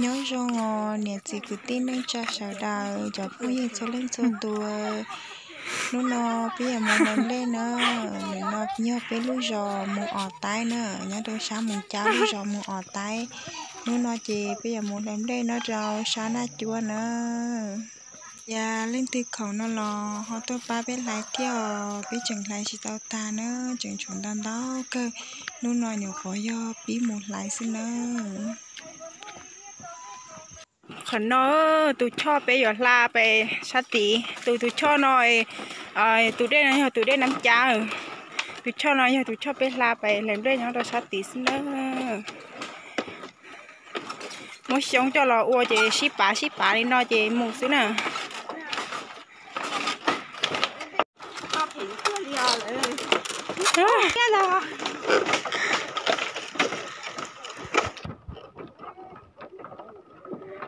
Nyob zoo os niam txiv kwv tij neej tsa sawv daws cov phooj ywg txhua leej txhua tus. Hnub no peb yuav mus hlais nplej na. Nim no yog peb lub zos Moos Os Taib na, nyob rau sab Moos Cab lub zos Moos Os Taib. Hnub no ces peb yuav mus hlais nplej nyob rau sab Naj Cuab na. Yog leej twg khoom no los ho tuaj pab peb hlais thiab os, peb tseem hlais tsis tau tag na, tseem tshuav ntau ntau kawg. Hnub no nyuam qhuav yog pib mus hlais xwb na. Qhov no tus choj peb yuav hla pem sab tid, tus tus choj no, tus dej no yog tus dej Nab Cab. Tus choj no yog tus choj peb hla pem hlais nplej nyob rau sab tid xwb na. Muab xyoob coj los ua ces sib pav sib pav li no ces mus xwb na.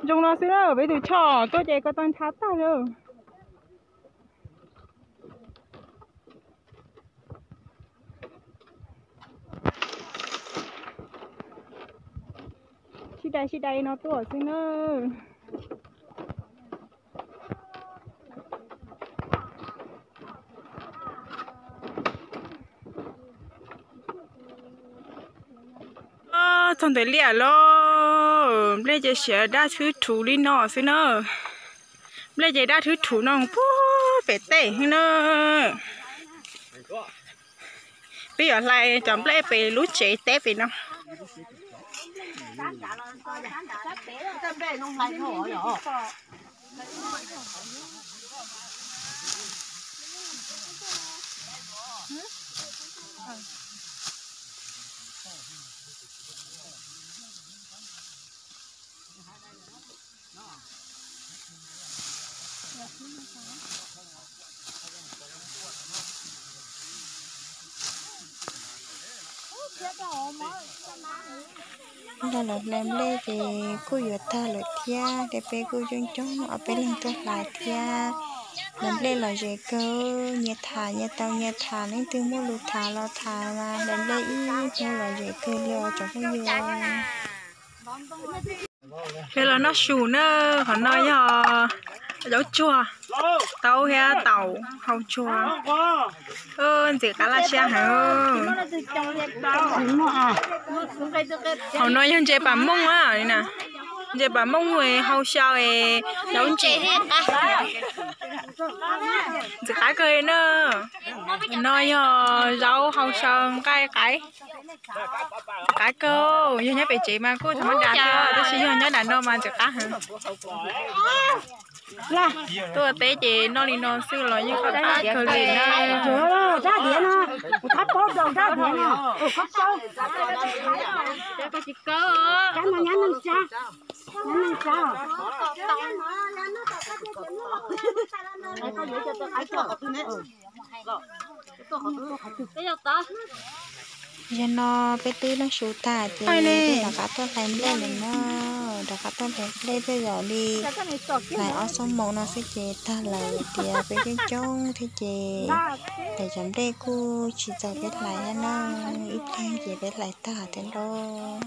Zoo no xwb na, peb tus choj tuaj ces ko taw ntshav tag li. Sib dai sib dai no tuaj xwb na. Txog ntawm liaj lawm, nplej ces siav daj thwb rhuv li no xwb na. Nplej ces daj thwb rhuv no puag pem teb xwb na. Peb yuav hlais cov nplej pem lub tsev teb pem no. Los hlais nplej ces kuj yuav tag lawm thiab, ces peb kuj coob coob ob peb leeg tuaj hlais thiab. Hlais nplej lom zem kawg, nyias tham nyias tau nyias tham, leej twg muaj lus tham los tham mas hlais nplej ib hnub lom zem kawg li os cov phooj ywg. Peb los noj su na, qhov no yog zaub tsuag, taub thiab taum hau tsuag. Ntxim qab laj siab heev. Hauv no yog ntses pam mooj na, ntses pam mooj hau xyaw zaub ntsim. Ntxim qab kawg na. No yog zaub hau xyaw nqaij qaib. Qab kawg, yog nyob pem tsev mas kuj thaum mab das thiab, tab sis yog nyob nram no mas ntxim qab heev. Tuaj teb ces noj li no xwb los yeej qab kawg li na. Yog no peb twb noj su tag ces peb rov qab tuaj hlais nplej lawm na, rov qab tuaj hlais nplej tej zaum li hlais ob xuab moos no xwb ces tag lawm, tias peb coob coob thiab ces hlais cov nplej kuj tsis txaus peb hlais thiab na, ib pliag ces peb hlais tag thiab lauj.